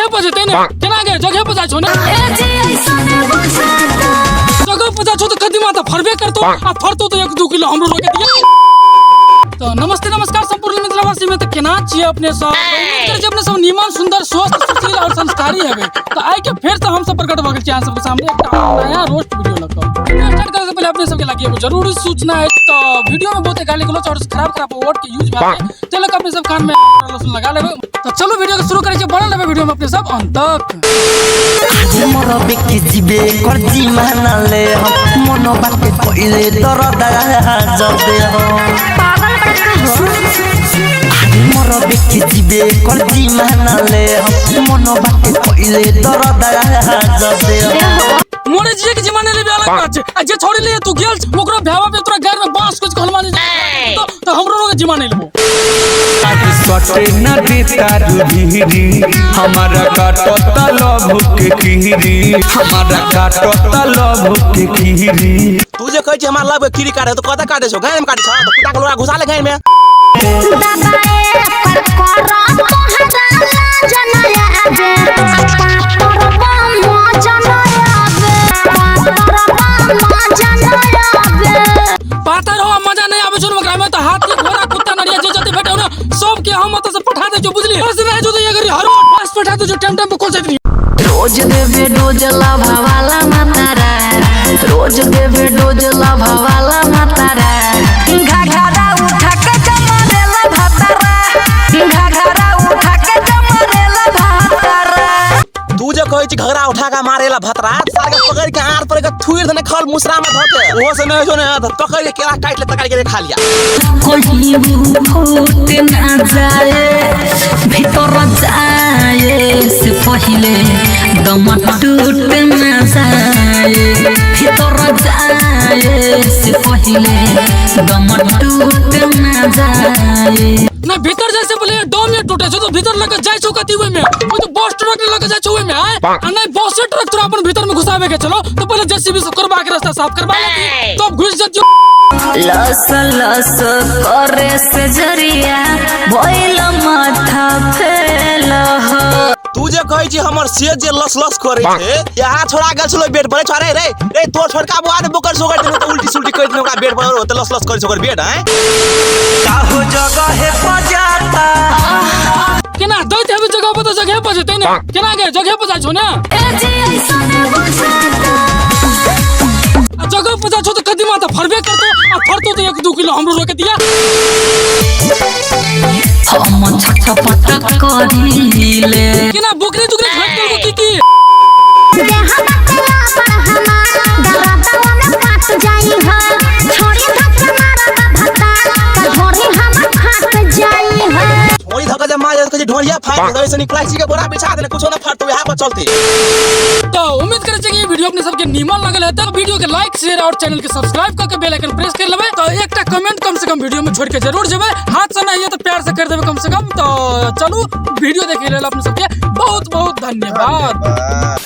जगह पर जेतै ने केना गे जगह पर जाइ छौ ने जगह पर जाइ छौ तऽ कदीमा तऽ फरबे करतौ आ फरतौ तऽ 1-2 किलो हमरो लऽ के दिया। तो नमस्ते नमस्कार संपूर्ण मिथिलावासी में। तो केना छियै अपने सब? उम्मीद करै छी अपने सब नीमन सुंदर स्वस्थ सुशील और संस्कारी हेबै। तो आइ के फेर से हम सब प्रकट भऽ गेल छी अहाँ सबके सामने एकटा नया रोस्ट वीडियो लऽ कऽ। वीडियो स्टार्ट करे से पहले अपने सबके लागी एगो जरूरी सूचना है। तो वीडियो में बहुत गाली गलौज और खराब खराब वर्ड के यूज भए गेल, ते लोग अपने सब कान में लहसुन लगा लेबै। तो चलू वीडियो के शुरू करै छी, बनल रहबै वीडियो में अपने सब अंत तक। मरबे के जीबे कर जीमा ना ले हम मन बाटे पहिले दर्द जबे हम पागल बड़का हो। मरबे के जीबे कर जीमा ना ले हम मन बाटे पहिले दर्द जबे हम। मोरे जिए के जिम्मा नहीं लेबे अलग बात छै, आ जे छोड़ी ले तू गेल ओकरो भैया पे तोरा घर में बांस कुछ हलवा नहीं तो हमरो लोग जिम्मा नहीं लेबो। सटे न देता रुधिरी हमारा काटता लभ के किहरी हमारा काटता लभ के किहरी। तू जे कहै छी हमरा लभ के खीरी काटे तो कतऽ काटे छौ? गाय में काटे छौ? तो कुत्ता के लोड़ा घुसा ले गाय में। दबाए पर करो तोहरा लाज न आवे, पातर बम जन आवे, पातर बम जन आवे। पातर हो मजा नहीं आवे छौ ओकरा में, तो हाथी घोड़ा कुत्ता नरिया जे जते भेटौ ने सबके हम ओतऽ से पठा दै छौ, बुझली? बस रह जो तो ये गरी हर बस पठा दे जो टेम टेम पर खोल जाइत रही। रोज देवे डोज लाभा वाला मातारा, रोज देवे डोज लाभा वाला मातारा। घाघरा उठा के जमरेला भातारा, घाघरा उठा के जमरेला भातारा। तू जे कहै छी घघरा उठा के मारेला भतरा, सार के पकड़ के आर पर के थुइर देने खल मुसरा में धके ओहो से नहीं जो ने तो पकड़ के केला काट ले तकाल के खा लिया। कहीं फूट ना जाए भीतर जाए से पहले दम टूट ना जाए, भीतर जाए से पहले दम टूट ना जाए। ना भीतर जाए से पहले डोम नहीं टूटे छो तो भीतर लगे जाए छो कथी ओय में, ओ तो बस ट्रक लगे जाए छो ओय में आए, आ नहीं बस ट्रक तोरा अपन भीतर में घुसावे के चलो तो पहले जेसीबी से करवा के रास्ता साफ करवा लेती तब घुस जतियो। लस लस करे से जरिया बोइल माथा फेल हो। तू जे कहै छी हमर से जे लस लस करै छै, यहाँ छोड़ा गेल छलो बेड पर, छोड़े रे रे तोर छोटका बुआ ने बोकर सोकर देने तो उल्टी सुल्टी कर देने ओकरा बेड पर, ओते लस लस करै छै ओकर बेड हैं। काहो जगह है पजाता केना दैत हेबे जगह पर तो जगह पर जेतै ने केना गे जगह पर जाइ छौ ने आ जगह पर जाइ छौ तो कदीमा तऽ फरबे करतौ आ फरतौ तऽ 1-2 किलो हमरो रोके दिया। हम छटपट करीले केना बोकरी जुकरी घाट करबो की की? देह बतला पर हमार दरदवा में काट जाई हो, छोड़ी धक्का मारब भत्ता त ढोरी हमर फाट जाई हो। ढोरी धक्का जब मार जाए तो ढोरिया फाट जाए, ऐसे निकला इसी के बोरा बिछा देने कुछो ना फाटतो यहाँ पर चलते। तो उम्मीद करै छी कि ई वीडियो अपने सबके नीमन लगल हेतै। तो वीडियो के लाइक शेयर और चैनल के सब्सक्राइब करके बेल आइकन प्रेस कर लेबै। तो एकटा कमेंट कम से कम वीडियो में छोड़ के जरूर जेबै, हाथ से नहीं है तो प्यार से कर देबै कम से कम। तो चलू वीडियो देखे लेल अपने सबके बहुत बहुत धन्यवाद। धन्यवाद।